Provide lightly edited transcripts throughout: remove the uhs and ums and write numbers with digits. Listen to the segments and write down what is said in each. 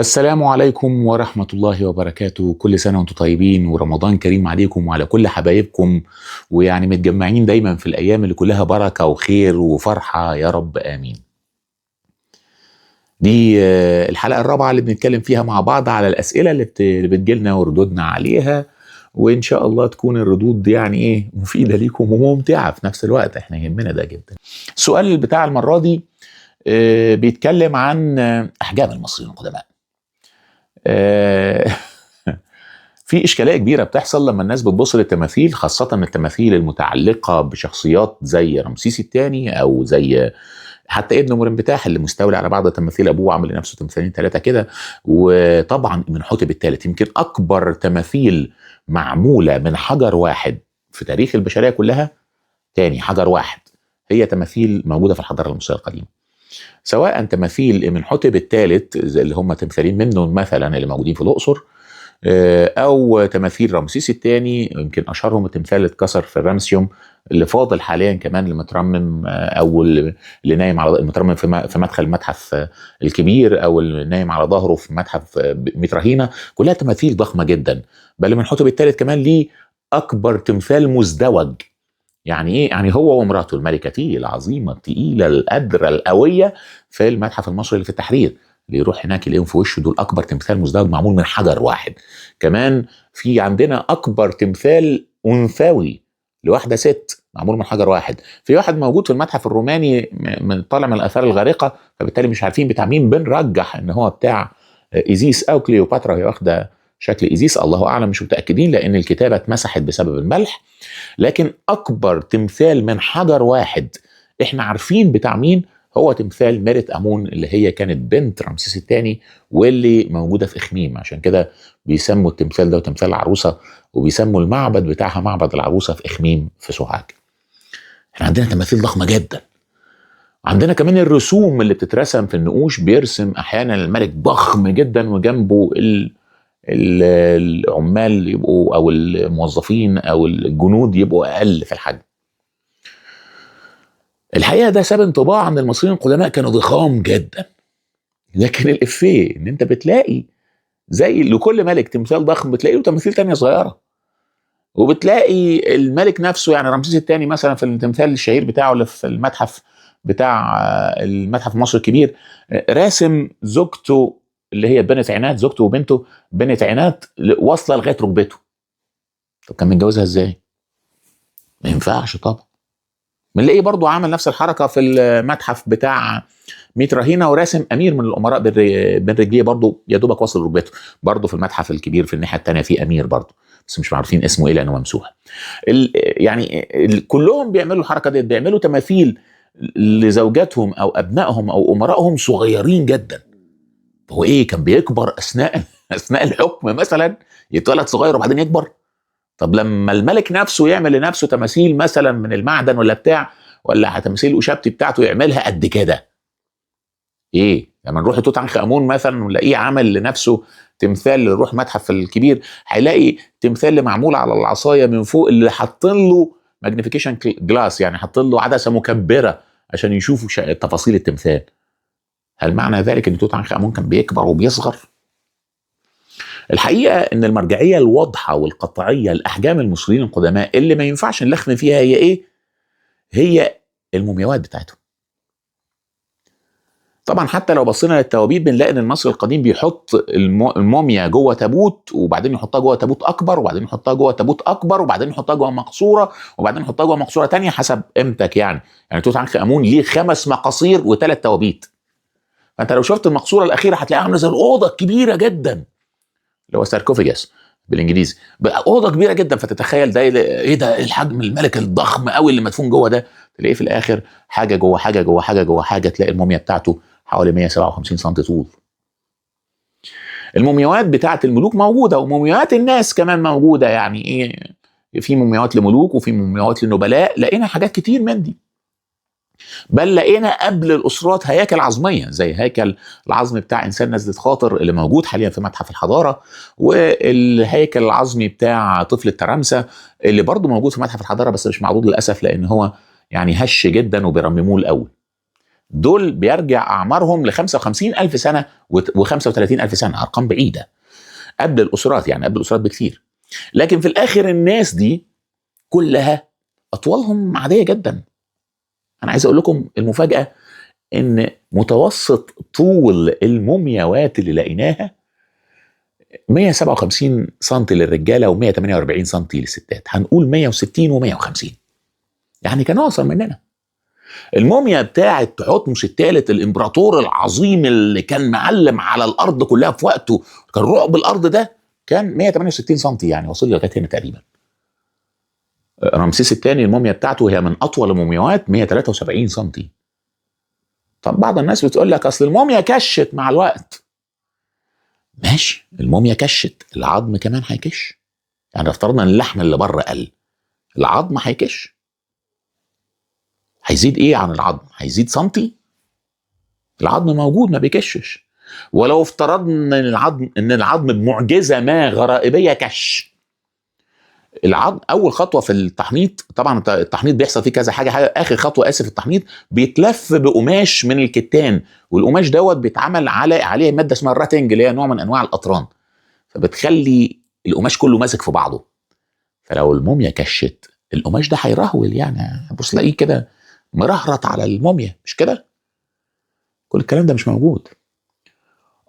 السلام عليكم ورحمة الله وبركاته. كل سنة وانتم طيبين ورمضان كريم عليكم وعلى كل حبايبكم، ويعني متجمعين دايما في الأيام اللي كلها بركة وخير وفرحة يا رب، آمين. دي الحلقة الرابعة اللي بنتكلم فيها مع بعض على الأسئلة اللي بتجيلنا وردودنا عليها، وإن شاء الله تكون الردود يعني إيه مفيدة ليكم وممتعة في نفس الوقت، احنا يهمنا ده جدا. السؤال بتاع المرة دي بيتكلم عن أحجام المصريين القدماء. في إشكالية كبيرة بتحصل لما الناس بتبص للتماثيل، خاصة التماثيل المتعلقة بشخصيات زي رمسيس الثاني أو زي حتى ابن مرنبتاح اللي مستولي على بعض تماثيل أبوه وعامل لنفسه تمثالين ثلاثة كده، وطبعا امنحتب الثالث يمكن أكبر تماثيل معمولة من حجر واحد في تاريخ البشرية كلها، تاني حجر واحد، هي تماثيل موجودة في الحضارة المصرية القديمة. سواء تماثيل امنحتب الثالث زي اللي هم تمثالين منه مثلا اللي موجودين في الأقصر، أو تماثيل رمسيس الثاني، يمكن أشهرهم التمثال اللي اتكسر في الرمسيوم اللي فاضل حاليا كمان اللي مترمم، أو اللي نايم على المترمم في مدخل المتحف الكبير، أو اللي نايم على ظهره في متحف ميت رهينة. كلها تماثيل ضخمة جدا. بل امنحتب الثالث كمان ليه أكبر تمثال مزدوج. يعني ايه؟ يعني هو ومراته الملكة تي العظيمة التقيله القادره القوية في المتحف المصري اللي في التحرير، اللي يروح هناك يلاقيهم في وشه دول اكبر تمثال مزدوج معمول من حجر واحد. كمان في عندنا اكبر تمثال انثوي لواحدة ست معمول من حجر واحد. في واحد موجود في المتحف الروماني من طالع من الاثار الغارقة، فبالتالي مش عارفين بتاع مين، بنرجح ان هو بتاع ايزيس او كليوباترا، هي واخده شكل ايزيس، الله اعلم، مش متاكدين لان الكتابة اتمسحت بسبب الملح. لكن اكبر تمثال من حجر واحد احنا عارفين بتاع مين هو تمثال ميرت امون اللي هي كانت بنت رمسيس الثاني واللي موجودة في اخميم. عشان كده بيسموا التمثال ده تمثال العروسة، وبيسموا المعبد بتاعها معبد العروسة في اخميم في سوهاج. احنا عندنا تماثيل ضخمة جدا. عندنا كمان الرسوم اللي بتترسم في النقوش، بيرسم احيانا الملك ضخم جدا وجنبه العمال يبقوا او الموظفين او الجنود يبقوا اقل في الحجم. الحقيقة ده ساب انطباع ان المصريين القدماء كانوا ضخام جدا. لكن الافيه ان انت بتلاقي زي لكل ملك تمثال ضخم بتلاقي له تماثيل تانية صغيرة، وبتلاقي الملك نفسه يعني رمسيس الثاني مثلا في التمثال الشهير بتاعه اللي في المتحف بتاع المتحف المصري الكبير، راسم زوجته اللي هي بنت عنات، زوجته وبنته بنت عنات واصله لغاية ركبته. طب كان متجوزها ازاي؟ ما ينفعش طبعا. بنلاقيه برضو عامل نفس الحركة في المتحف بتاع ميت رهينة وراسم امير من الامراء بين رجليه برضو يا دوبك واصل ركبته. برضو في المتحف الكبير في الناحية الثانية في امير برضو بس مش عارفين اسمه ايه لانه ممسوح. كلهم بيعملوا الحركة دي، بيعملوا تماثيل لزوجاتهم او ابنائهم او امرائهم صغيرين جدا. هو ايه كان بيكبر اثناء الحكم مثلا، يتولد صغير وبعدين يكبر؟ طب لما الملك نفسه يعمل لنفسه تماثيل مثلا من المعدن ولا بتاع، ولا تماثيل اوشابتي بتاعته يعملها قد كده، ايه لما نروح لتوت عنخ امون مثلا ونلاقيه عمل لنفسه تمثال، نروح متحف الكبير هيلاقي تمثال اللي معمول على العصاية من فوق اللي حاطين له magnification glass، يعني حاطين له عدسة مكبره عشان يشوفوا تفاصيل التمثال. هل معنى ذلك ان توت عنخ امون كان بيكبر وبيصغر؟ الحقيقة ان المرجعية الواضحة والقطعيه لاحجام المصريين القدماء اللي ما ينفعش نلخم فيها هي ايه؟ هي المومياوات بتاعتهم. طبعا حتى لو بصينا للتوابيت بنلاقي ان المصري القديم بيحط الموميا جوه تابوت، وبعدين يحطها جوه تابوت اكبر، وبعدين يحطها جوه تابوت اكبر، وبعدين يحطها جوه مقصورة، وبعدين يحطها جوه مقصورة تانية حسب قيمتك. يعني توت عنخ امون ليه 5 مقاصير و3 توابيت. فانت لو شفت المقصورة الاخيرة هتلاقيها عامله زي الاوضة الكبيرة جدا اللي هو sarcophagus بالانجليزي، بقى اوضة كبيرة جدا، فتتخيل ده ايه ده، إيه الحجم الملك الضخم قوي اللي مدفون جوه ده؟ تلاقيه في الاخر حاجة جوه حاجة جوه حاجة جوه حاجة، تلاقي الموميا بتاعته حوالي 157 سم طول. المومياوات بتاعه الملوك موجودة، ومومياوات الناس كمان موجودة. يعني ايه، في مومياوات لملوك وفي مومياوات لنبلاء، لقينا حاجات كتير من دي. بل لقينا قبل الاسرات هياكل عظميه زي هيكل العظم بتاع انسان نزله خاطر اللي موجود حاليا في متحف الحضارة، والهيكل العظمي بتاع طفل الترامسه اللي برضه موجود في متحف الحضارة بس مش معروض للاسف لان هو يعني هش جدا وبيرمموه الاول. دول بيرجع اعمارهم ل 55,000 سنة و35,000 سنة، ارقام بعيدة قبل الاسرات، يعني قبل الاسرات بكثير. لكن في الاخر الناس دي كلها اطوالهم عادية جدا. انا عايز اقول لكم المفاجاة ان متوسط طول المومياوات اللي لقيناها 157 سم للرجاله و148 سم للستات، هنقول 160 و150، يعني كانوا اقصر مننا. الموميا بتاعه تحتمس الثالث الامبراطور العظيم اللي كان معلم على الارض كلها في وقته، كان رعب الارض، ده كان 168 سم، يعني وصل لغاية هنا تقريبا. رمسيس الثاني الموميا بتاعته هي من اطول المومياوات 173 سم. طب بعض الناس بتقول لك اصل الموميا كشت مع الوقت. ماشي، الموميا كشت، العظم كمان هيكش. يعني افترضنا ان اللحم اللي بره قل، العظم هيكش. هيزيد ايه عن العظم؟ هيزيد سنتي؟ العظم موجود ما بيكشش. ولو افترضنا ان العظم بمعجزه ما غرائبيه كش العظم، اول خطوة في التحنيط، طبعا التحنيط بيحصل فيه كذا حاجة، اخر خطوة اسف التحنيط بيتلف بقماش من الكتان، والقماش دوت بيتعمل عليه مادة اسمها الراتنج اللي هي نوع من انواع القطران، فبتخلي القماش كله ماسك في بعضه. فلو الموميا كشت القماش ده هيرهول، يعني بص تلاقيه كده مرهرط على الموميا، مش كده؟ كل الكلام ده مش موجود.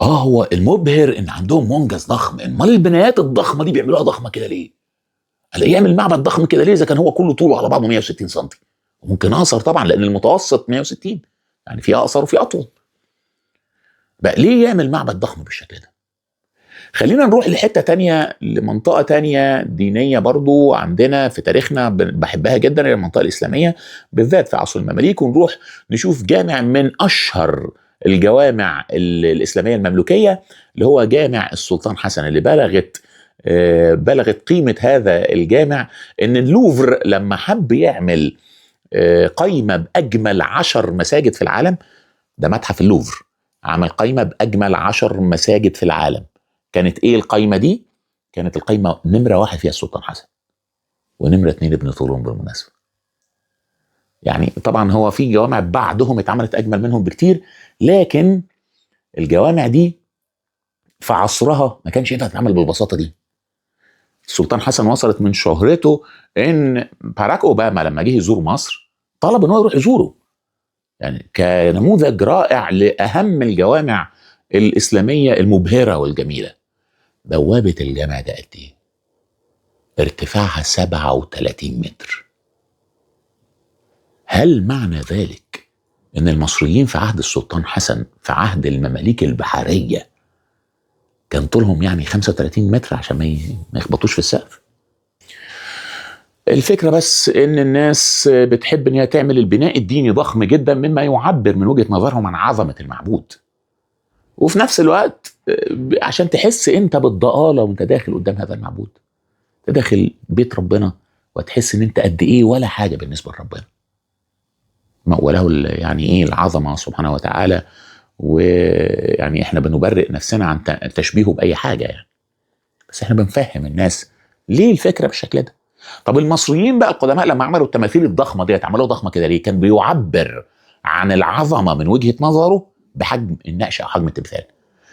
هو المبهر ان عندهم منجز ضخم. امال البنايات الضخمة دي بيعملوها ضخمة كده ليه؟ قال يعمل معبد ضخم كده ليه اذا كان هو كله طوله على بعضه 160 سم؟ وممكن اقصر طبعا لان المتوسط 160، يعني في اقصر وفي اطول. بقى ليه يعمل معبد ضخم بالشكل ده؟ خلينا نروح لحته تانية، لمنطقه تانية دينية برضو عندنا في تاريخنا بحبها جدا، هي المنطقة الاسلامية بالذات في عصر المماليك. ونروح نشوف جامع من اشهر الجوامع الاسلامية المملوكيه اللي هو جامع السلطان حسن، اللي بلغت قيمة هذا الجامع ان اللوفر لما حب يعمل قايمة باجمل 10 مساجد في العالم، ده متحف اللوفر عمل قايمة باجمل 10 مساجد في العالم. كانت ايه القايمة دي؟ كانت القايمة نمره 1 فيها السلطان حسن، ونمره 2 ابن طولون بالمناسبة. يعني طبعا هو في جوامع بعدهم اتعملت اجمل منهم بكتير، لكن الجوامع دي في عصرها ما كانش ينفع تتعمل بالبساطة دي. السلطان حسن وصلت من شهرته ان باراك اوباما لما جه يزور مصر طلب ان هو يروح يزوره، يعني كنموذج رائع لاهم الجوامع الاسلامية المبهره والجميلة. بوابه الجامع ده قد ايه؟ ارتفاعها 37 متر. هل معنى ذلك ان المصريين في عهد السلطان حسن، في عهد المماليك البحرية، كان طولهم يعني 35 متر عشان ما يخبطوش في السقف؟ الفكرة بس ان الناس بتحب ان هي تعمل البناء الديني ضخم جدا، مما يعبر من وجهة نظرهم عن عظمة المعبود، وفي نفس الوقت عشان تحس انت بالضآلة وانت داخل قدام هذا المعبود. انت داخل بيت ربنا وتحس ان انت قد ايه ولا حاجة بالنسبة لربنا، وله يعني ايه العظمة سبحانه وتعالى. ويعني احنا بنبرئ نفسنا عن تشبيهه بأي حاجة يعني، بس احنا بنفهم الناس ليه الفكرة بالشكل ده. طب المصريين بقى القدماء لما عملوا التماثيل الضخمة دي عملوها ضخمة كده ليه؟ كان بيعبر عن العظمة من وجهة نظره بحجم النقش أو حجم التمثال.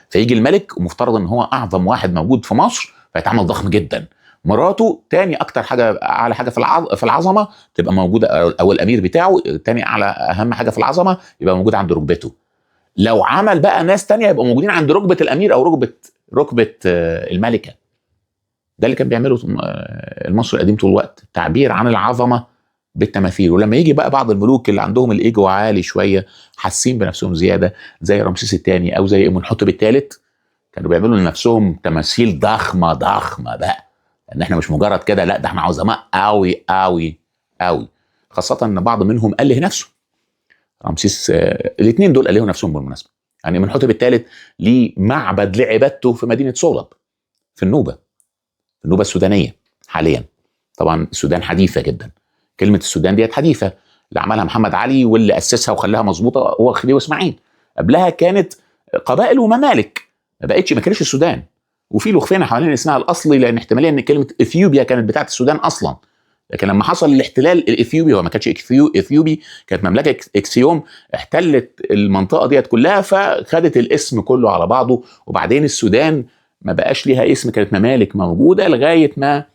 فيجي الملك ومفترض ان هو أعظم واحد موجود في مصر فيتعمل ضخم جدا، مراته تاني اكتر حاجة اعلى حاجة في العظمة تبقى موجودة، او الامير بتاعه تاني اعلى اهم حاجة في العظمة يبقى موجود عند ركبته. لو عمل بقى ناس تانية يبقوا موجودين عند ركبه الامير او ركبه الملكة. ده اللي كان بيعمله المصري القديم طول الوقت، تعبير عن العظمة بالتماثيل. ولما يجي بقى بعض الملوك اللي عندهم الايجو عالي شوية، حاسين بنفسهم زيادة، زي رمسيس الثاني او زي امنحتب الثالث، كانوا بيعملوا لنفسهم تماثيل ضخمة ضخمة بقى، ان احنا مش مجرد كده، لا ده احنا عظماء قوي قوي قوي. خاصة ان بعض منهم أله نفسه. رمسيس الاثنين دول ألهوا نفسهم بالمناسبة. يعني امنحتب الثالث ليه معبد لعبادته في مدينة صولب في النوبة، في النوبة السودانية حاليا. طبعا السودان حديثه جدا، كلمة السودان ديت حديثه، اللي عملها محمد علي واللي اسسها وخلاها مظبوطة هو خديوي اسماعيل. قبلها كانت قبائل وممالك، ما كانتش السودان. وفي لخفينه حوالين اسمها الاصلي، لان احتمالية ان كلمة اثيوبيا كانت بتاعت السودان اصلا، لكن لما حصل الاحتلال الاثيوبي، هو ما كانش اثيوبي، كانت مملكة اكسيوم احتلت المنطقة ديت كلها، فخدت الاسم كله على بعضه. وبعدين السودان ما بقاش ليها اسم، كانت ممالك موجودة لغاية ما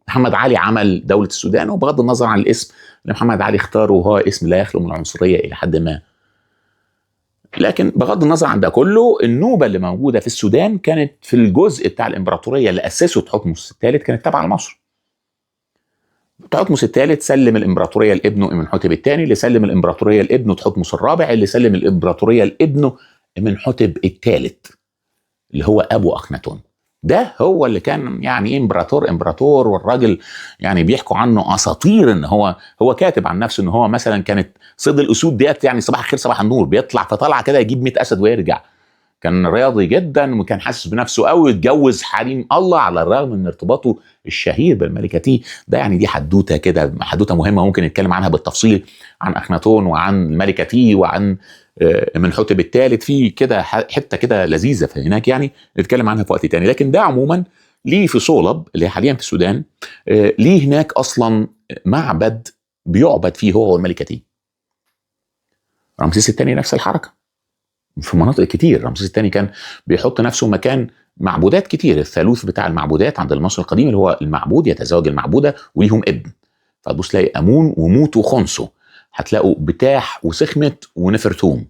محمد علي عمل دولة السودان. وبغض النظر عن الاسم اللي محمد علي اختاره، وهو اسم لا يخلو من العنصرية الى حد ما، لكن بغض النظر عن ده كله، النوبة اللي موجودة في السودان كانت في الجزء بتاع الامبراطورية اللي اسسه تحتمس الثالث، كانت تابعه لمصر. تحتمس الثالث سلم الامبراطورية لابنه امنحتب الثاني، اللي سلم الامبراطورية لابنه تحتمس الرابع، اللي سلم الامبراطورية لابنه امنحتب الثالث اللي هو ابو اخناتون. ده هو اللي كان يعني امبراطور، والراجل يعني بيحكوا عنه اساطير ان هو كاتب عن نفسه ان هو مثلا كانت صيد الاسود ديت يعني صباح الخير صباح النور، بيطلع فطلع كده يجيب 100 اسد ويرجع. كان رياضي جدا وكان حاسس بنفسه قوي، اتجوز حريم الله على الرغم من ارتباطه الشهير بالملكه تي. ده يعني دي حدوتة كده، حدوتة مهمة ممكن نتكلم عنها بالتفصيل، عن اخناتون وعن الملكة تي وعن امنحتب الثالث. في كده حتة كده لذيذة في هناك يعني نتكلم عنها في وقت تاني. لكن ده عموما ليه في صولب اللي حاليا في السودان، ليه هناك اصلا معبد بيعبد فيه هو والملكة تي. رمسيس الثاني نفس الحركة في مناطق كتير. رمسيس الثاني كان بيحط نفسه مكان معبودات كتير. الثالوث بتاع المعبودات عند المصري القديم اللي هو المعبود يتزوج المعبوده وليهم ابن، فتبص تلاقي امون وموت وخنسو، هتلاقوا بتاح وسخمت ونفرتوم.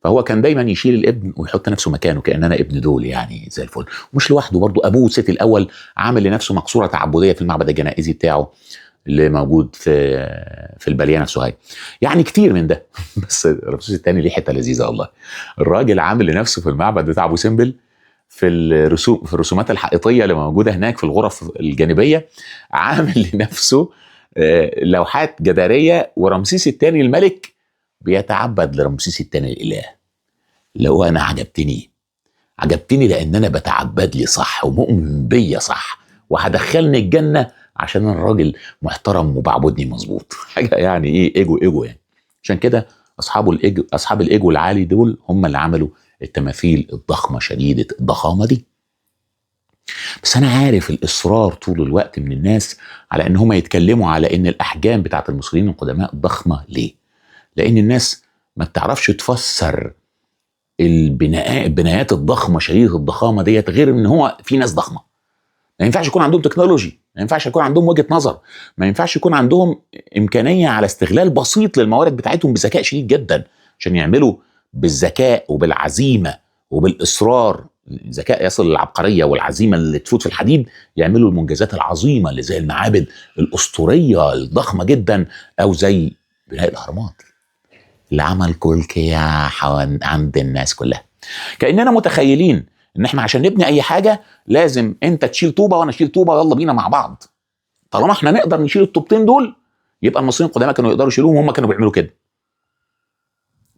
فهو كان دايما يشيل الابن ويحط نفسه مكانه، كأن انا ابن دول يعني زي الفل. ومش لوحده برضو، ابوه سيتي الاول عامل لنفسه مقصورة تعبدية في المعبد الجنائزي بتاعه اللي موجود في البليانه في سوهاج. يعني كتير من ده. بس رمسيس الثاني ليه حتة لذيذة والله. الراجل عامل لنفسه في المعبد بتاع ابو سمبل في الرسوم، في الرسومات الحائطيه اللي موجودة هناك في الغرف الجانبية، عامل لنفسه لوحات جداريه، ورمسيس الثاني الملك بيتعبد لرمسيس الثاني الاله. لو انا عجبتني لان انا بتعبد لي صح ومؤمن بيا صح، وهدخلني الجنة عشان الراجل محترم وبعبدني مظبوط. حاجة يعني ايه، ايجو يعني. عشان كده اصحاب الايجو العالي دول هم اللي عملوا التماثيل الضخمة شديدة الضخامة دي. بس انا عارف الاصرار طول الوقت من الناس على ان هم يتكلموا على ان الاحجام بتاعت المصريين القدماء ضخمة. ليه؟ لان الناس ما بتعرفش تفسر البنايات الضخمة شديدة الضخامة ديت غير ان هو في ناس ضخمة. ما ينفعش يكون عندهم technology، ما ينفعش يكون عندهم وجهه نظر، ما ينفعش يكون عندهم امكانية على استغلال بسيط للموارد بتاعتهم بذكاء شديد جدا عشان يعملوا بالذكاء وبالعزيمه وبالاصرار، ذكاء يصل للعبقريه والعزيمة اللي تفوت في الحديد، يعملوا المنجزات العظيمة اللي زي المعابد الاسطورية الضخمة جدا او زي بناء الاهرامات اللي عمل كلكيا عند الناس كلها. كاننا متخيلين ان احنا عشان نبني اي حاجة لازم انت تشيل طوبة وانا اشيل طوبة، يلا بينا مع بعض. طالما احنا نقدر نشيل الطوبتين دول يبقى المصريين القدماء كانوا يقدروا يشيلوهم، وهم كانوا بيعملوا كده.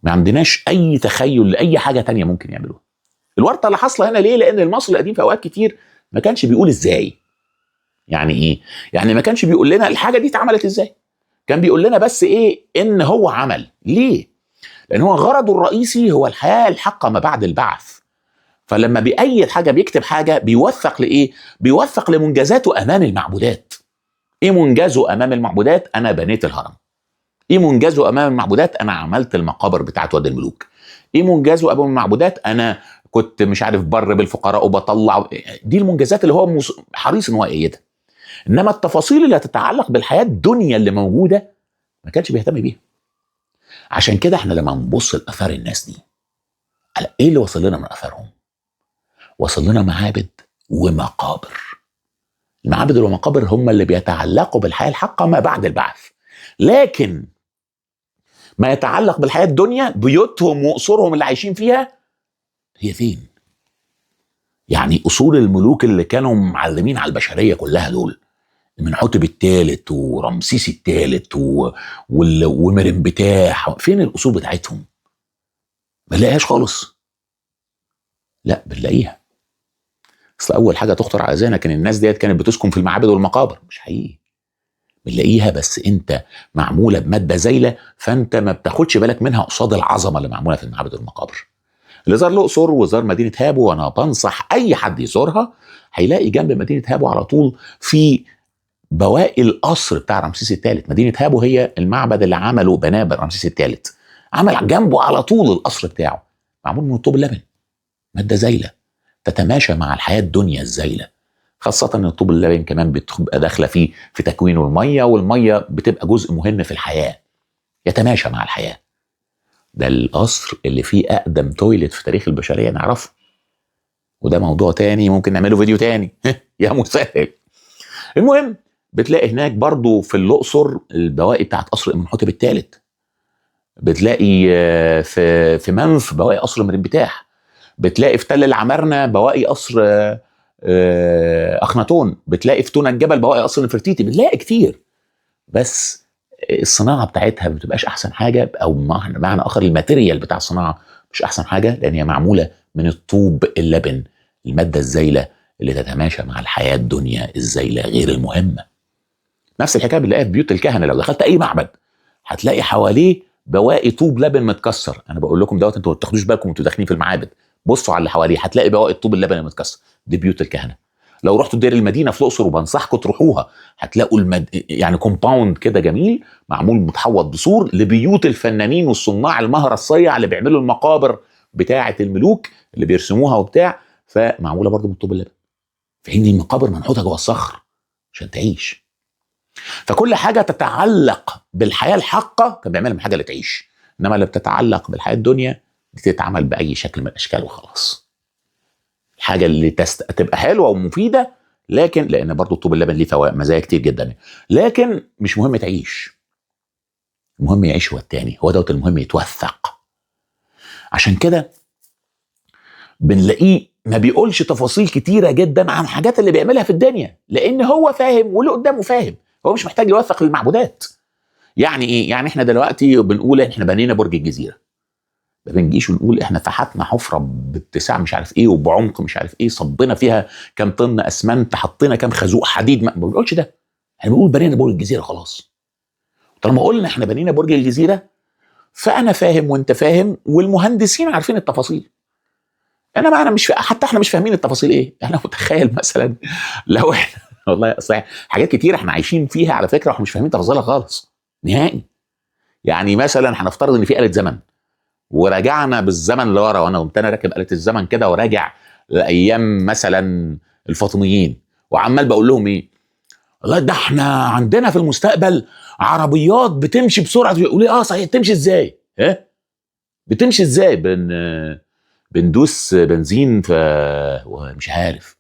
ما عندناش اي تخيل لاي حاجة تانية ممكن يعملوها. الورطة اللي حاصله هنا ليه؟ لان المصري القديم في اوقات كتير ما كانش بيقول ازاي. يعني ايه؟ يعني ما كانش بيقول لنا الحاجة دي اتعملت ازاي، كان بيقول لنا بس ايه؟ ان هو عمل. ليه؟ لان هو غرضه الرئيسي هو الحياة الحقه ما بعد البعث. فلما بيأيد حاجة، بيكتب حاجة، بيوثق لايه؟ بيوثق لمنجزاته امام المعبودات. ايه منجزه امام المعبودات؟ انا بنيت الهرم. ايه منجزه امام المعبودات؟ انا عملت المقابر بتاعت وادي الملوك. ايه منجزه امام المعبودات؟ انا كنت مش عارف بر بالفقراء وبطلع. دي المنجزات اللي هو حريص ان هو يأيدها. انما التفاصيل اللي هتتعلق بالحياة الدنيا اللي موجودة ما كانش بيهتم بيها. عشان كده احنا لما نبص لاثار الناس دي، على ايه اللي وصل لنا من اثارهم؟ وصل لنا معابد ومقابر. المعابد والمقابر هم اللي بيتعلقوا بالحياة الحقه ما بعد البعث، لكن ما يتعلق بالحياة الدنيا، بيوتهم وقصورهم اللي عايشين فيها، هي فين؟ يعني اصول الملوك اللي كانوا معلمين على البشرية كلها دول، منحوتب الثالث ورمسيس الثالث ومرنبتاح، فين الاصول بتاعتهم؟ ما نلاقيهاش خالص. لا بنلاقيها. اصل اول حاجة تخطر على ذهنك ان الناس ديت كانت بتسكن في المعابد والمقابر، مش حقيقي. بنلاقيها بس انت معمولة بمادة زايله، فانت ما بتاخدش بالك منها قصاد العظمة اللي معمولة في المعابد والمقابر. اللي زار الاقصر وزار مدينة هابو، وانا بنصح اي حد يزورها، هيلاقي جنب مدينة هابو على طول في بواقي القصر بتاع رمسيس الثالث. مدينة هابو هي المعبد اللي عمله بناه رمسيس الثالث، عمل جنبه على طول القصر بتاعه، معمول من الطوب اللبن، مادة زايله تتماشى مع الحياة الدنيا الزايله، خاصة ان الطوب اللبن كمان بتبقى داخله فيه في تكوينه المية، والمية بتبقى جزء مهم في الحياة، يتماشى مع الحياة. ده القصر اللي فيه اقدم toilet في تاريخ البشرية نعرفه، وده موضوع تاني ممكن نعمله فيديو تاني يا مسهل. المهم بتلاقي هناك برضو في الاقصر البواقي بتاعت قصر امنحتب الثالث، بتلاقي في منف بواقي قصر مرنبتاح، بتلاقي في تل العمارنه بواقي قصر اخناتون، بتلاقي في تونة الجبل بواقي قصر نفرتيتي، بتلاقي كتير. بس الصناعة بتاعتها ما بتبقاش احسن حاجة، او بمعنى اخر ال material بتاع الصناعة مش احسن حاجة، لان هي معمولة من الطوب اللبن، المادة الزايله اللي تتماشى مع الحياة الدنيا الزايله غير المهمة. نفس الحكاية بنلاقيها في بيوت الكهنة. لو دخلت اي معبد هتلاقي حواليه بواقي طوب لبن متكسر. انا بقول لكم دوت انتوا ما بتاخدوش بالكم وانتوا داخلين في المعابد، بصوا على اللي حواليه هتلاقي بواقي الطوب اللبن المتكسر، دي بيوت الكهنة. لو رحتوا دير المدينة في الاقصر، وبنصحكم تروحوها، هتلاقوا يعني compound كده جميل معمول متحوط بسور لبيوت الفنانين والصناع المهره الصيع اللي بيعملوا المقابر بتاعه الملوك اللي بيرسموها وبتاع، فمعموله برضو من الطوب اللبن. في حين المقابر منحوته جوه الصخر عشان تعيش. فكل حاجة تتعلق بالحياة الحقه كان بيعملها من حاجة اللي تعيش، انما اللي بتتعلق بالحياة الدنيا دي تتعمل باي شكل من الاشكال وخلاص. الحاجة اللي تبقى حلوة ومفيدة، لكن لان برضو الطوب اللبن ليه فوائد مزايا كتير جدا، لكن مش مهم تعيش، المهم يعيش هو التاني، هو دوت المهم يتوثق. عشان كده بنلاقيه ما بيقولش تفاصيل كتيرة جدا عن حاجات اللي بيعملها في الدنيا، لان هو فاهم واللي قدامه فاهم، هو مش محتاج يوثق للمعبودات. يعني ايه؟ يعني احنا دلوقتي بنقول احنا بنينا برج الجزيرة، ما بنجيش ونقول احنا فحتنا حفره باتساع مش عارف ايه وبعمق مش عارف ايه، صبينا فيها كام طن اسمنت، حطينا كام خازوق حديد، ما بنقولش ده. احنا بنقول بنينا برج الجزيرة خلاص. طالما قلنا احنا بنينا برج الجزيرة فانا فاهم وانت فاهم والمهندسين عارفين التفاصيل. انا معنا مش حتى احنا مش فاهمين التفاصيل ايه. انا متخيل مثلا لو احنا والله صحيح حاجات كتير احنا عايشين فيها على فكرة واحنا مش فاهمين تفاصيلها خالص نهائي. يعني مثلا هنفترض ان في آلة زمن ورجعنا بالزمن لورا، وانا قمت انا راكب آلة الزمن كده وراجع لايام مثلا الفاطميين، وعمال بقول لهم ايه، والله ده احنا عندنا في المستقبل عربيات بتمشي بسرعة. يقولوا لي اه صحيح، تمشي ازاي؟ ها بتمشي ازاي؟ بندوس بنزين ومش عارف.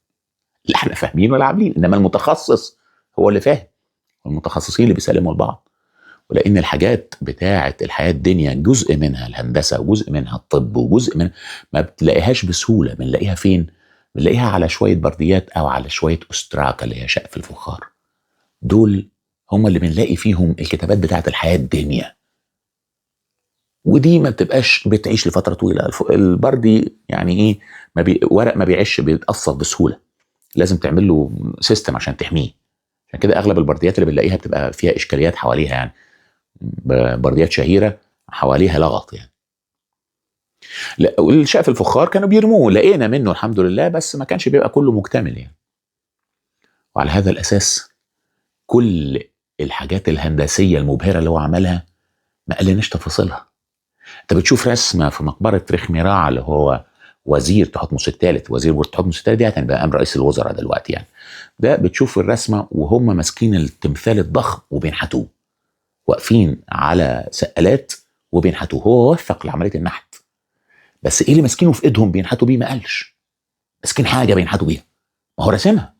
لا احنا فاهمين ولا عاملين، انما المتخصص هو اللي فاهم، والمتخصصين اللي بيسلموا لبعض. ولان الحاجات بتاعه الحياة الدنيا جزء منها الهندسة وجزء منها الطب وجزء من ما بتلاقيهاش بسهولة. بنلاقيها فين؟ بنلاقيها على شوية برديات او على شوية استراكه اللي هي شقف الفخار. دول هم اللي بنلاقي فيهم الكتابات بتاعه الحياة الدنيا، ودي ما بتبقاش بتعيش لفترة طويلة. البردي يعني ايه، ما ورق ما بيعيش، بيتقصف بسهولة، لازم تعمل له system عشان تحميه. عشان كده اغلب البرديات اللي بنلاقيها بتبقى فيها اشكاليات حواليها، يعني برديات شهيرة حواليها لغط يعني. لا، والشقف الفخار كانوا بيرموه، لقينا منه الحمد لله، بس ما كانش بيبقى كله مكتمل يعني. وعلى هذا الاساس كل الحاجات الهندسية المبهره اللي هو عملها ما قالناش تفاصيلها. انت بتشوف رسمه في مقبره رخميراع اللي هو وزير تحتمس الثالث، وزير تحتمس الثالث دي يعني بقى رئيس الوزراء دلوقتي يعني. ده بتشوف الرسمة وهم ماسكين التمثال الضخم وبينحتوه، واقفين على سقالات وبينحتوه. هو وثق لعملية النحت، بس ايه اللي ماسكينه في ايدهم بينحتوا بيه؟ ما قالش. ماسكين حاجة بينحتوا بيها، ما هو راسمها.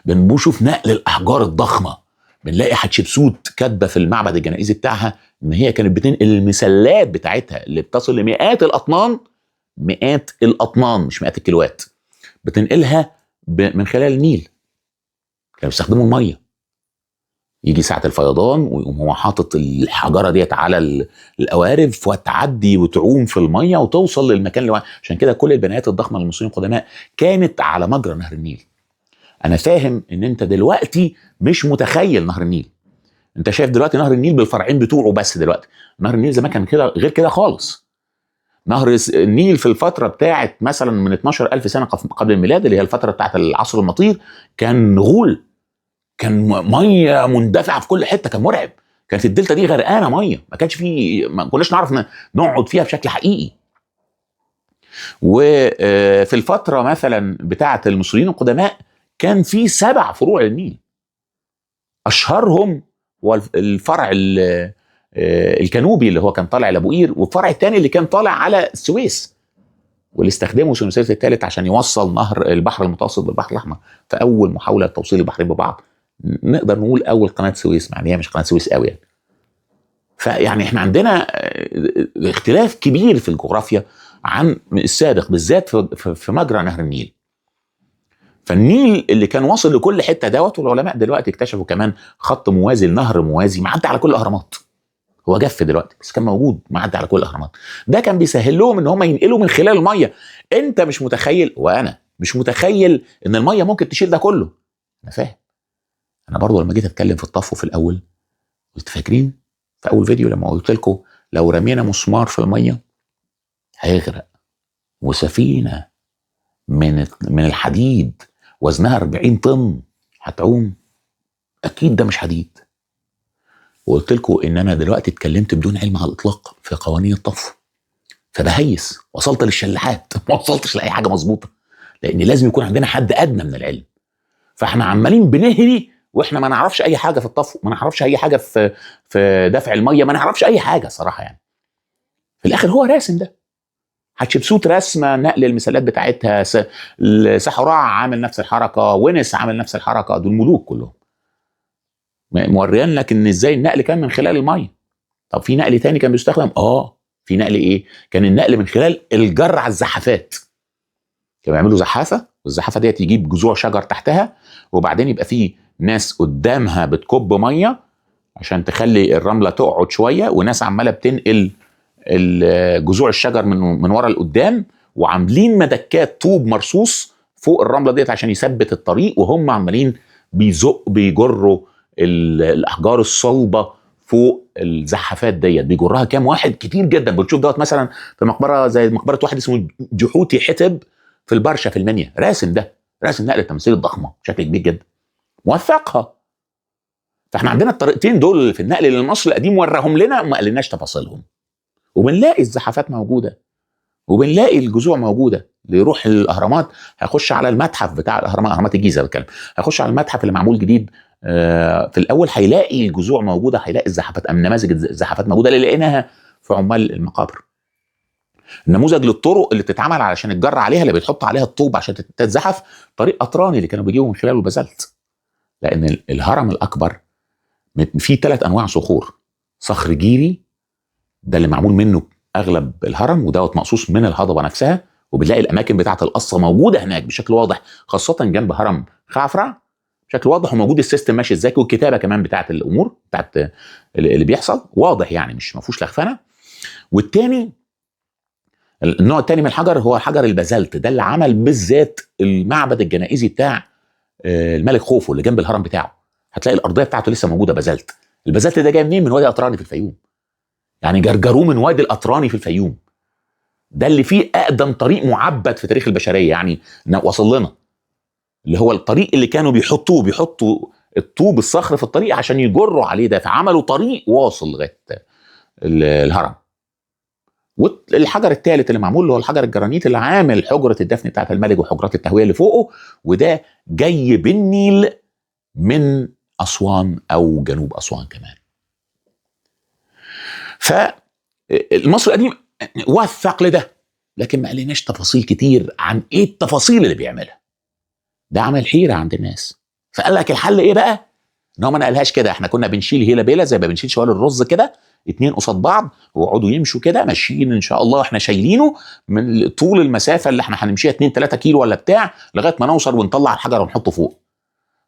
بنشوف نقل الاحجار الضخمة، بنلاقي حتشبسوت كاتبه في المعبد الجنائزي بتاعها ان هي كانت بتنقل المسلات بتاعتها اللي بتصل لمئات الاطنان، مئات الاطنان مش مئات الكيلوات، بتنقلها من خلال النيل. كانوا بيستخدموا المية، يجي ساعة الفيضان ويقوم هو حاطط الحجرة ديت على القوارب وتعدي وتعوم في المية وتوصل للمكان اللي. عشان كده كل البنايات الضخمة للمصريين القدماء كانت على مجرى نهر النيل. انا فاهم ان انت دلوقتي مش متخيل نهر النيل، انت شايف دلوقتي نهر النيل بالفرعين بتوعه بس. دلوقتي نهر النيل زمان كان كده غير كده خالص. نهر النيل في الفترة بتاعت مثلا من 12,000 سنة قبل الميلاد، اللي هي الفترة بتاعت العصر المطير، كان غول، كان مية مندفعه في كل حتة، كان مرعب. كانت الدلتا دي غرقانة مية، ما كانش في، ما كناش نعرف نقعد فيها بشكل حقيقي. وفي الفترة مثلا بتاعه المصريين القدماء كان في 7 فروع للنيل، اشهرهم هو الفرع الكانوبي اللي هو كان طالع لابو قير، والفرع الثاني اللي كان طالع على السويس، واللي استخدمه سنوسرت الثالث عشان يوصل نهر البحر المتوسط بالبحر الاحمر. فاول محاولة لتوصيل البحرين ببعض، نقدر نقول اول قناة سويس، مع ان هي مش قناة سويس قوي يعني. فيعني احنا عندنا اختلاف كبير في الجغرافيا عن السابق، بالذات في مجرى نهر النيل. فالنيل اللي كان واصل لكل حتة دوت، والعلماء دلوقتي اكتشفوا كمان خط موازي لنهر موازي معدي على كل الاهرامات. هو جف دلوقتي بس كان موجود معدي على كل الاهرامات. ده كان بيسهل لهم ان هم ينقلوا من خلال المية. انت مش متخيل وانا مش متخيل ان المية ممكن تشيل ده كله. انا فاهم. انا برضو لما جيت اتكلم في الطفو في الاول قلت، فاكرين في اول فيديو لما قلت لكم لو رمينا مسمار في المية هيغرق، وسفينه من الحديد وزنها 40 طن هتعوم، اكيد ده مش حديد. وقلت لكم ان انا دلوقتي اتكلمت بدون علم على الاطلاق في قوانين الطفو، فبهيس وصلت للشلاحات، ما وصلتش لاي حاجة مظبوطة، لان لازم يكون عندنا حد ادنى من العلم. فاحنا عمالين بنهري واحنا ما نعرفش اي حاجة في الطفو، ما نعرفش اي حاجة في دفع المية، ما نعرفش اي حاجة صراحة يعني. في الاخر هو راسم ده، حتشبسوت رسمه نقل المثالات بتاعتها، سحراع عامل نفس الحركة، ونس عامل نفس الحركة، دول ملوك كلهم موريان لك ان ازاي النقل كان من خلال المية. طب في نقل تاني كان بيستخدم؟ في نقل ايه؟ كان النقل من خلال الجر على الزحافات. كانوا بيعملوا زحافة، والزحافه ديت يجيب جذوع شجر تحتها، وبعدين يبقى في ناس قدامها بتكب مية عشان تخلي الرملة تقعد شوية، وناس عماله بتنقل جذوع الشجر من ورا لقدام، وعاملين مدكات طوب مرصوص فوق الرملة ديت عشان يثبت الطريق، وهم عمالين بيجروا الاحجار الصلبة فوق الزحافات ديت، بيجرها كام واحد كتير جدا. بنشوف دوت مثلا في مقبره زي مقبره واحد اسمه جحوتي حتب في البرشا في المنيا، راسم ده، راسم نقل التماثيل الضخمة بشكل كبير جدا، موثقها. فاحنا عندنا الطريقتين دول في النقل للمصري القديم، وراهم لنا وما قالناش تفاصيلهم. وبنلاقي الزحافات موجودة، وبنلاقي الجذوع موجودة. اللي يروح الاهرامات هيخش على المتحف بتاع الاهرامات، اهرامات الجيزة بتكلم، هيخش على المتحف اللي معمول جديد في الاول، هيلاقي الجذوع موجودة، هيلاقي الزحافات، نماذج الزحافات موجودة اللي لقيناها في عمال المقابر. النموذج للطرق اللي بتتعمل علشان الجر عليها، اللي بيتحط عليها الطوب عشان تتزحف، طريق قطراني اللي كانوا بيجيبوا من خلاله البازلت. لان الهرم الاكبر فيه 3 انواع صخور: صخر جيري ده اللي معمول منه اغلب الهرم، ودوت مقصوص من الهضبه نفسها، وبنلاقي الاماكن بتاعه القصة موجودة هناك بشكل واضح، خاصة جنب هرم خعفرع بشكل واضح، وموجود ال system ماشي ازاي، والكتابة كمان بتاعه الامور بتاعه اللي بيحصل واضح، يعني مش ما فيهوش لخفنه. والتاني النوع التاني من الحجر هو حجر البازلت، ده اللي عمل بالذات المعبد الجنائزي بتاع الملك خوفو اللي جنب الهرم بتاعه، هتلاقي الارضية بتاعته لسه موجودة بازلت. البازلت ده جاي منين؟ من وادي قطراني في الفيوم، يعني جرجروه من وادي القطراني في الفيوم. ده اللي فيه اقدم طريق معبد في تاريخ البشرية، يعني وصل لنا، اللي هو الطريق اللي كانوا بيحطوا الطوب الصخر في الطريق عشان يجروا عليه ده، فعملوا طريق واصل لغاية الهرم. والحجر الثالث اللي معمول اللي هو الحجر الجرانيت اللي عامل حجره الدفن بتاعت الملك وحجرات التهويه اللي فوقه، وده جاي بالنيل من اسوان او جنوب اسوان كمان. فالمصري القديم وثق لده، لكن ما قالناش تفاصيل كتير عن ايه التفاصيل اللي بيعملها. ده عمل حيره عند الناس. فقال لك الحل ايه بقى؟ ان هو ما نقلهاش كده، احنا كنا بنشيل هيله بيله زي ما بنشيل شوال الرز كده، 2 قصاد بعض، ويقعدوا يمشوا كده ماشيين ان شاء الله، احنا شايلينه من طول المسافة اللي احنا هنمشيها 2-3 كيلو ولا بتاع، لغاية ما نوصل ونطلع الحجر ونحطه فوق.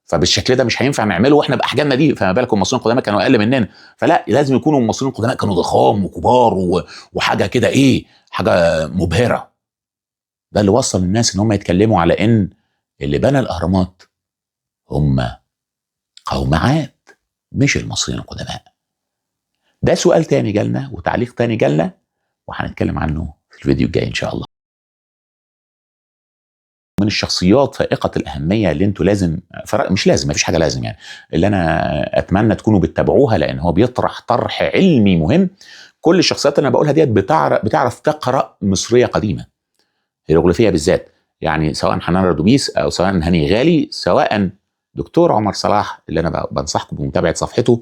فبالشكل ده مش هينفع نعمله واحنا باحجامنا دي، فما بالكم المصريين القدماء كانوا اقل مننا. فلا، لازم يكونوا المصريين القدماء كانوا ضخام وكبار وحاجه كده ايه، حاجة مبهرة. ده اللي وصل الناس ان هم يتكلموا على ان اللي بنى الاهرامات هم قوم عاد مش المصريين القدماء. ده سؤال تاني جالنا وتعليق تاني جالنا، وهنتكلم عنه في الفيديو الجاي ان شاء الله. من الشخصيات فائقة الاهمية اللي انتوا لازم، مش لازم، مفيش حاجة لازم يعني، اللي انا اتمنى تكونوا بتتابعوها، لان هو بيطرح طرح علمي مهم. كل الشخصيات اللي انا بقولها ديت بتعرف تقرا مصرية قديمة، هيروغليفيه بالذات، يعني سواء حنان رادوبيس او سواء هاني غالي، سواء دكتور عمر صلاح اللي انا بنصحكم بمتابعة صفحته.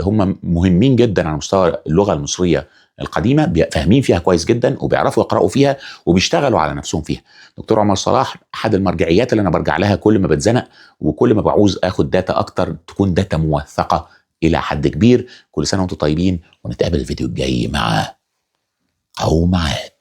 هم مهمين جدا على مستوى اللغة المصرية القديمة، فاهمين فيها كويس جدا وبيعرفوا يقراوا فيها وبيشتغلوا على نفسهم فيها. دكتور عمر صلاح احد المرجعيات اللي انا برجع لها كل ما بتزنق وكل ما بعوز اخد data اكتر، تكون data موثقة الى حد كبير. كل سنة وانتم طيبين، ونتقابل الفيديو الجاي مع قوم عاد.